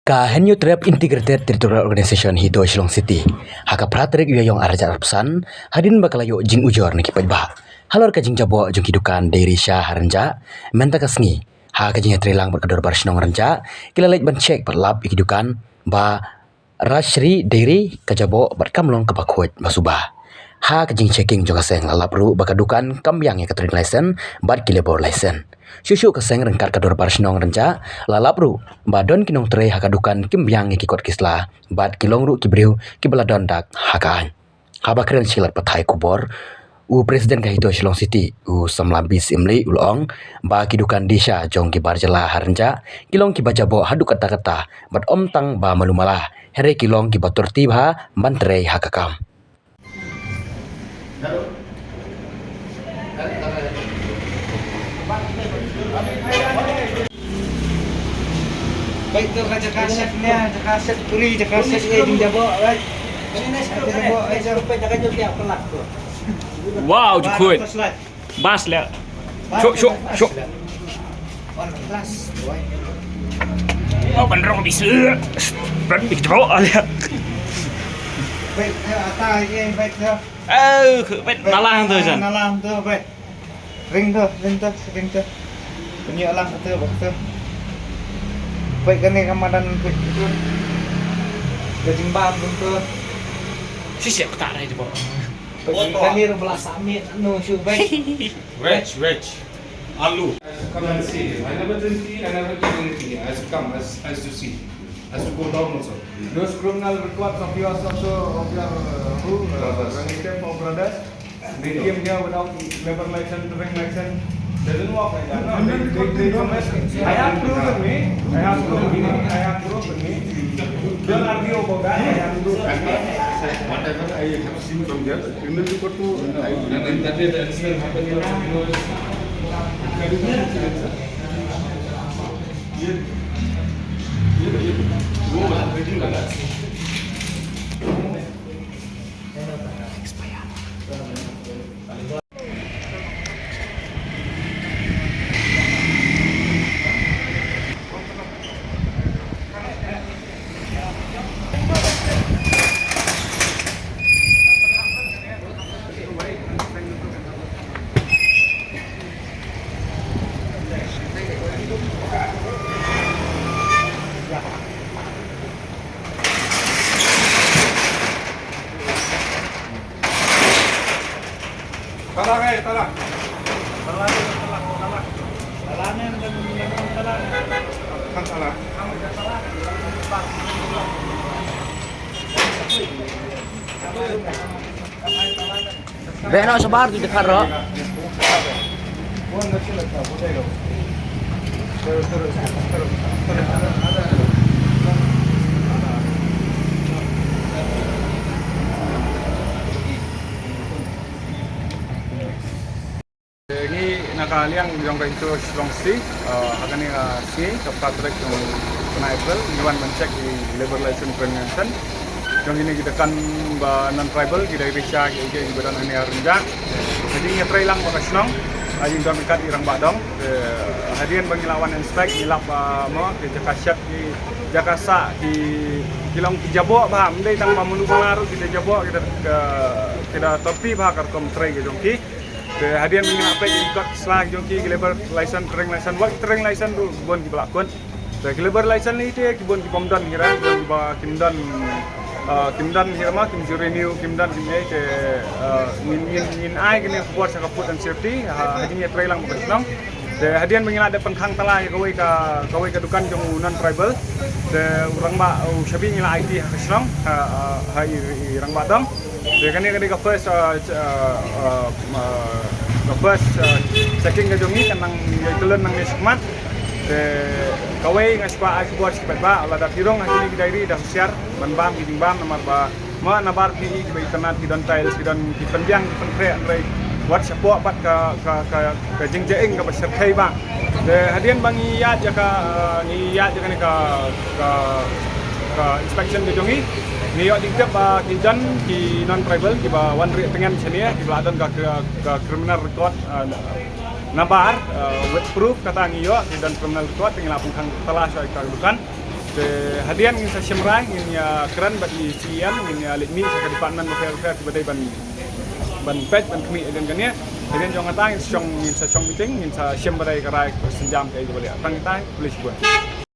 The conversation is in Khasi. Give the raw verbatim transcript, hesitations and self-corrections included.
Ka Hynñiewtrep Integrated Territorial Organization HITO Shillong City, ha ka phra tarik u Ïaïong arhajar arphew san, hadien ba ka la ïoh jingujor na ki paidbah halor ka jingjaboh jong ki dukan Dairy Sha ha Rynjah mynta ka sngi, ha ka jingïatreilang bad ka Dorbar Shnong Rynjah, ki la leit ban check bad lap ïa ki dukan ba Rajshri Dairy ka jaboh bad kam long kaba khuid ba suba. Ha ka jingchecking jong ka seng la lap ruh ba ka dukan kam biang ïa ka trading license bad ki labour license. Shuh shuh ka seng ryngkat ka Dorbar Shnong Rynjah la lap ruh ba don ki nongtrei ha ka dukan kim biang ïa ki kot ki sla bad ki long ruh ki briew kiba la don dak ha ka aiñ. Haba kren sha ki lad pathai khubor, u President ka HITO Shillong City, u Samla B Syiemlieh, u la ong ba ki dukan Dairy Sha jong ki bar jylla ha Rynjah ki long kiba jaboh haduh katta katta bad ym tang ba malu mala, hynrei ki long kiba turti bha ban trei ha ka kam. Baik tu, raja kaset ni, raja kaset puri, raja kaset eh, jing jabo, eh. Jabo, eh, jabo. Wow, jukut. Bas le. Shuk, shuk, shuk. Oh, kan rong bisa. Kan bisa jabo, ah, le. Baik, eh, atai, eh, baik tu. Eh, baik. Nalang tu, Jan. Nalang tu, baik. Ring tu, ring tu, ring tu. Bunyi alang tu, bak tu. Baik kane ka madan baik tu. Ka jingbam tu. Sisi aku tak ada itu, Bro. Baik kane ru belas amit anu shu baik. Reg, reg. Alu. Come and see. I never drink tea, I never eat anything. I should come, I should, I should see. Has to go down also. Those criminal records of yours also, of your, uh, who, uh, brothers. Relative or brothers, they came here without labour license, driving license. Doesn't work like that. No, they, they, they don't. I have proof with me. I have proof with me. I have proof with me. Don't argue about that. I have proof with me. Whatever I have seen from there, criminal record to, I, and that day the incident happened, you know, Talang, eh, talang. Talang, talang, talang. Talang, eh, talang, talang. Kan talang. Beh, noh shabar tu dekat, Ro. Ngi na ka liang jong ka HITO Shillong City, eh, ha kane ka sngi, ka phra tarik jong u bnai April, ngi wan ban check ïa ki labour license, trading license jong kine ki dukan ba non tribal, ki Dairy Sha, ki, ki, kiba don hangne ha Rynjah. Ka jingïatreilang bad ka shnong, ka jingdon ryngkat i Rangbah Dong. Eh, hadien ba ngi la wan inspect, ngi lap ba mo, ki jaka shet, ki jaka sah, ki, ki long ki jaboh bha, ym dei tang ba mulu mala ruh, ki jaboh, ki da, ki, ki da turti bha ka rukom trei ka jong ki. Te hadien ba ngi la peit ïa ki kot ki sla ki jong ki, ki labour license, trading license, wat trading license ruh bun kiba la kut. Te ki labour license lei te ki bun ki bym don hi ra, ki bun kiba kim don, ah, kim don hi ra ma, kim ju renew, kim don kim ei te, ah, ngin, ngin, ngin ai kane ka khubor sha ka Food and Safety, ha, ha jingïatreilang bad ka shnong. Te hadien ba ngi la dep pynkhang tala ïa kawei ka, kawei ka dukan jong u non tribal. Te u rangbah, u shabi ngi la aiti ha ka shnong, ha, ha, ha i, i Rangbah Dong. Te kane ka dei ka first, uh, ch-, uh, uh, uh, ka first, uh, checking ka jong ngi, kan nang ïa kyllon nangne shakhmat. Te kawei nga shu kwah ai khubor sha ki paidbah, lada phi rung ha kine ki dairy da husiar ban bam ki jingbam namar ba ma nabar phi i kiba itynnad ki don tiles, ki don ki pynbiang ki pynkhreh, hynrei wat shapoh pat ka, ka, ka, ka jingjaing kaba shyrkhei bha. Te hadien ba ngi ïaid ïa ka, eh, ngi ïaid ïa kane ka, ka, ka inspection ka jong ngi, ngi ïoh jingtip ba ki don ki non tribal kiba wan rieh tyngen shane, kiba la don ka, ka, ka criminal record, eh, nabar, eh, with proof kata ngi ïoh, ki don criminal record, te ngi la pynkhang tala sha ka dukan. Hadien ngin sa shim rai, ngin ïa kren bad i C E M, ngin ïa leit mih sha ka department bapher bapher kiba dei ban ban peit ban khmih hadien kane. Hadien jong kata ngin sa shong, ngin sa shong meeting, ngin sa shim ba dei ka rai ka synjam kaei kaba dei. Tang kata, khublei shibun.